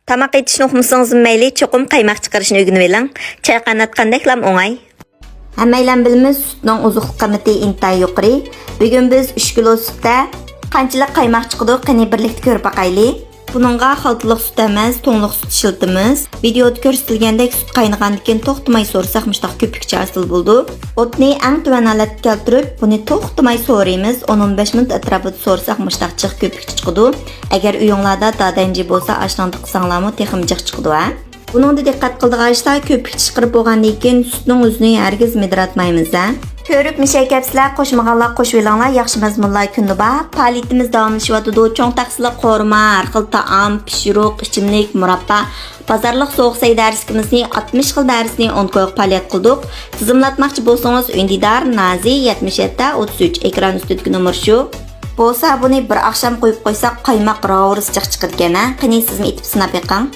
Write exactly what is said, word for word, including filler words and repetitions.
تاماق ئېتىشنى ئۇقمىسىڭىزمۇ مەيلى، چوقۇم قايماق چىقىرىشنى ئۆگىنىۋېلىڭ. چاي قايناتقاندەكلام ئوڭاي. ھەممەيلەن بىلىمىز، سۈتنىڭ ئوزۇقلۇق قىممىتى ئىنتايىن يۇقىرى. بۈگۈن بىز ئۈچ كىلو سۈتتە قانچىلىك قايماق چىقىدۇ، قېنى بىرلىكتە كۆرۈپ باقايلى. بۇنىڭغا خالتىلىق سۈت ئەمەس، توڭلۇق سۈت ئىشلىتىمىز. ۋىدېئودا كۆرسىتىلگەندەك سۈت قاينىغاندىن كېيىن توختىماي سورىساق مۇشۇنداق كۆپۈكچە ھاسىل بولىدۇ. ئوتنى ئەڭ تۆۋەن ھالەتكە كەلتۈرۈپ، بۇنى توختىماي سورۇيمىز. ئون ئون بەش مىنۇت ئەتراپىدا سورىساق مۇشۇنداق جىق كۆپۈكچە چىقىدۇ. ئەگەر ئۆيۈڭلاردا دادەنجى بولسا، ئاشۇنىڭدا قىلساڭلارمۇ تېخىمۇ جىق چىقىدۇ ھە. بۇنىڭدا دىققەت قىلىدىغان ئىشلار، كۆپۈكچە چىقىرىپ بولغاندىن كېيىن سۈتنىڭ ئۆزىنى ھەرگىز مىدىراتمايمىز ھە. كۆرۈپ مىشەي كەپسىلەر، قوشمىغانلار قوشۇۋېلىڭلار، ياخشى مەزمۇنلار كۈندە بار. پائالىيىتىمىز داۋاملىشىۋاتىدۇ. چوڭ تەخسىلىك قورۇما، ھەر خىل تائام، پىشۇرۇق، ئىچىملىك، مۇراببا، بازارلىق سوغۇق سەي دەرسلىكىمىزنى، ئاتمىش خىل دەرسنى ئونكويغا پائالىيەت قىلدۇق. تىزىملاتماقچى بولسىڭىز، ئۈندىدار، نازى، يەتمىش يەتتە، ئوتتۇز ئۈچ، ئېكران ئۈستىدىكى نومۇر شۇ. بولسا بۇنى بىر ئاخشام قويۇپ قويساق، قايماق راۋۇرۇس جىق چىقىدىكەن ھە. قېنى، سىزمۇ ئېتىپ سىناپ بېقىڭ.